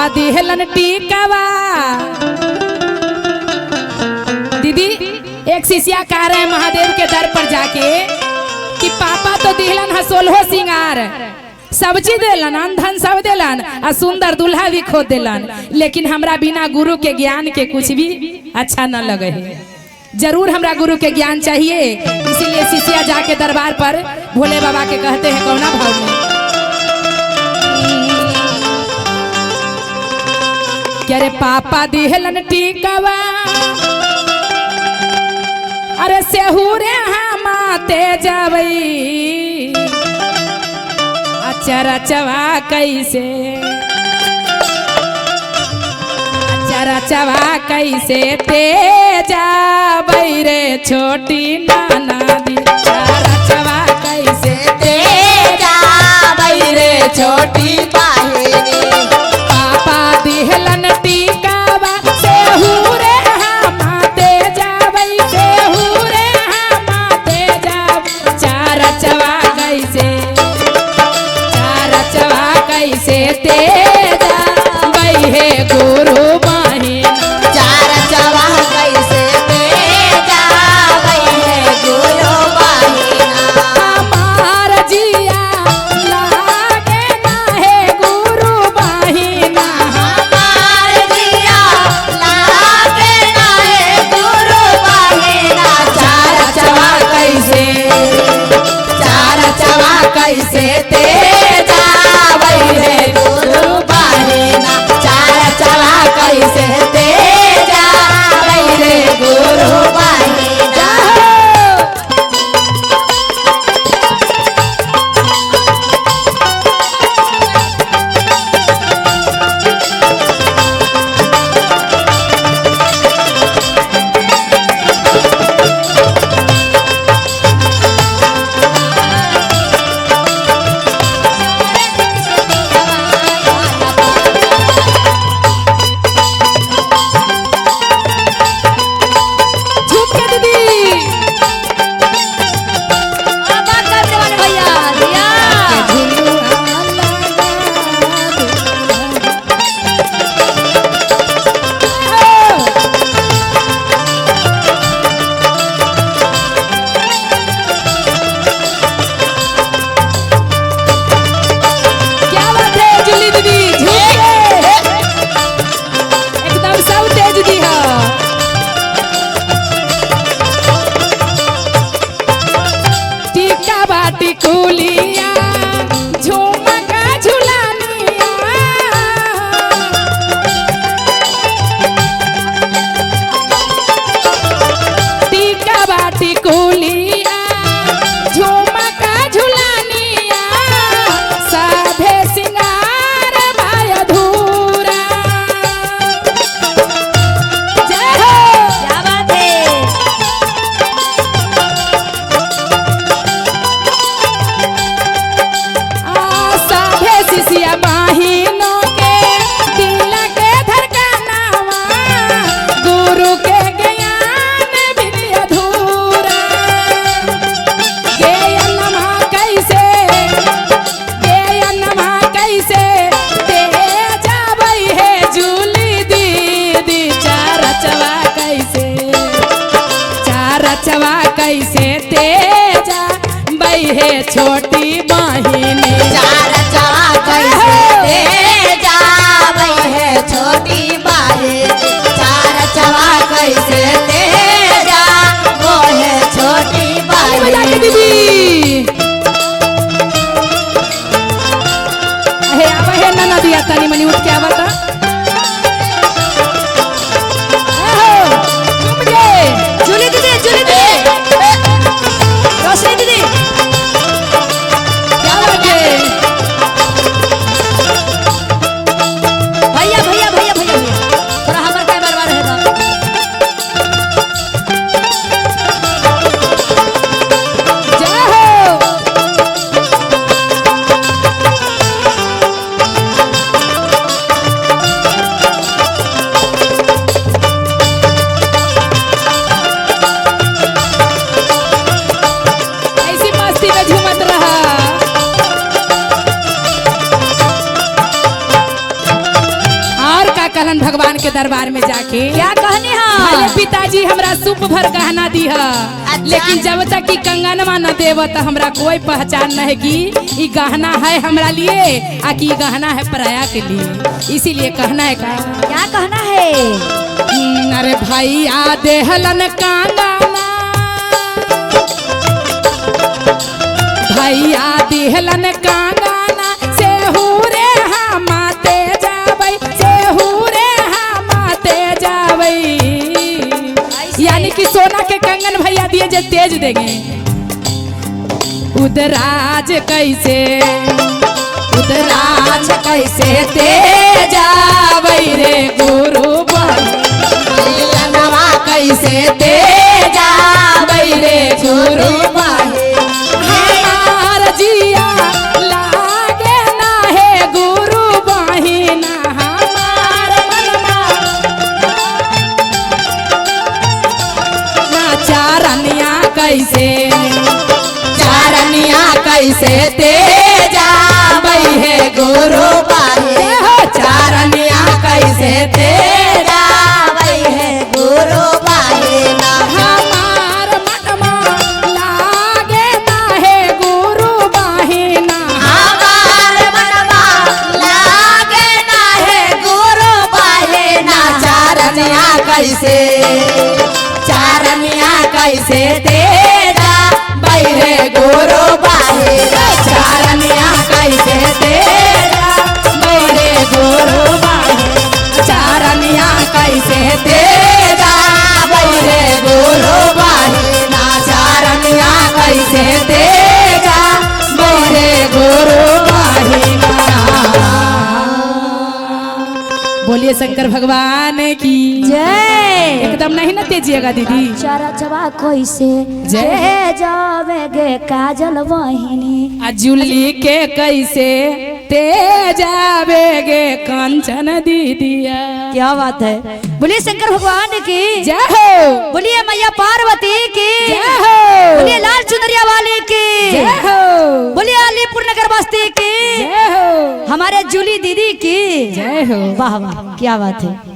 पापा दिहलन टीकावा। दीदी एक शिष्या कह रहे हैं महादेव के दर पर जाके कि पापा तो दिहलन हसोलहो सिंगार, सब चीज देलन, अन धन सब देलन आ सुंदर दूल्हा भी खो देलन, लेकिन हमरा बिना गुरु के ज्ञान के कुछ भी अच्छा न लगे है। जरूर हमरा गुरु के ज्ञान चाहिए। इसीलिए शिष्या जाके दरबार पर भोले बाबा के कहते हैं कौना भाव में कि अरे पापा दिहलन टीकावा, अरे सेहुरे हमाते जावई, चरचवा कैसे, चरचवा कैसे ते जावई रे छोटी नाना दी, चरचवा कैसे ते जावई रे छोटी बहिनी। पापा दिहलन टीकावा सेहुरे हमाते जावई, सेहुरे हमाते जाव, चरचवा कैसे, चरचवा कैसे ते जावई हे गुरु बहिनी। चरचवा कैसे ते जावई हे गुरु बहिना। हमार जिया लागे ना हे गुरु बहिना। हमार जिया लागे ना हे गुरु बहिना। चरचवा कैसे, चरचवा कैसे ते जावई हे गुरु बहिना। चरचवा कैसे ते जावई रे गुरु बहिना। झूम के दीदी। भैया दिया। क्या बात है जुली दीदी, झूम के एकदम सब तेज दी है। टीका बाटी कुलिया झुमका झुलानिया, टीका बाटी कुलिया झुमका झुलानिया, साधे सिंगार भाई अधूरा। जय हो। क्या बात है। साधे शिष्या बहिनों के दिल के धड़कनावा, गुरु के ज्ञान बिन अधूरा। ज्ञानमा कैसे, ज्ञानमा कैसे ते जावई हे जूली दीदी। चरचवा कैसे, चरचवा कैसे ते जावई हे छोटी बहिनी। चरचवा कैसे ते जावई हे छोटी बहिनी। चरचवा कैसे ते जावई हे छोटी ताली बजा के बहिनी। दीदी। हे आवा हे ननदिया दिया तनी मनी उठ के आवता। झूम के जूली दीदी, जूली दीदी, रोशनी दीदी। क्या बात है। भैया भैया भैया भैया भैया थोड़ा हमर के बार बार है ना। जय हो। के दरबार में जाके। क्या कहनी भले है? पिताजी हमरा सूप भर गहना दी है, लेकिन जब तक कि कंगनवा न देव तो हमरा कोई पहचान नहीं कि ई गहना है हमरा लिए आ कि ई गहना है पराया के लिए। इसीलिए कहना है का, क्या कहना है? अरे भैया देहलन कांगना, भैया देहलन कांगना से हुरे हमाते जाबै, से हुरे हमाते जाबै। यानी कि सोना के कंगन भैया दिए जे तेज देंगे। उदराज कैसे, उदराज कैसे तेजाबै रे गुरु बहिनवा, कैसे तेजाबै रे गुरु बहिन। हमार जिया लागे ना है गुरु बहिना, हमार मनमा ना चारनिया कैसे, चारनिया कैसे तेजाबै है गुरु बहिन, चारनिया कैसे तेजाबै है गुरु बहिना। हमार मनमा लागे ना है गुरु बहिना, हमार मनवा लागे ना है गुरु बहिना। चारनिया कैसे, चारनिया कैसे तेजाबै रे गुरु बहिना, चारनिया कैसे तेजाबै रे गुरु बहिना, चारनिया कैसे तेजाबै रे गुरु बहिना, चारनिया कैसे तेजाबै रे गुरु बहिना। बोलिए शंकर भगवान की जय। एकदम नहीं ना तेजिएगा दीदी। चरचवा कैसे जय। जावेगे काजल बहिनी, अजुली के कैसे तेजावेगे कंचन दीदिया। क्या बात है। बोलिए शंकर भगवान की जय हो। बोलिए मैया पार्वती की जय हो। बोलिए लाल चुनरिया वाले की जय हो। बोलिए अलीपुर नगर बस्ती की जय हो। हमारे जूली दीदी की जय हो। वाह वाह, क्या बात है।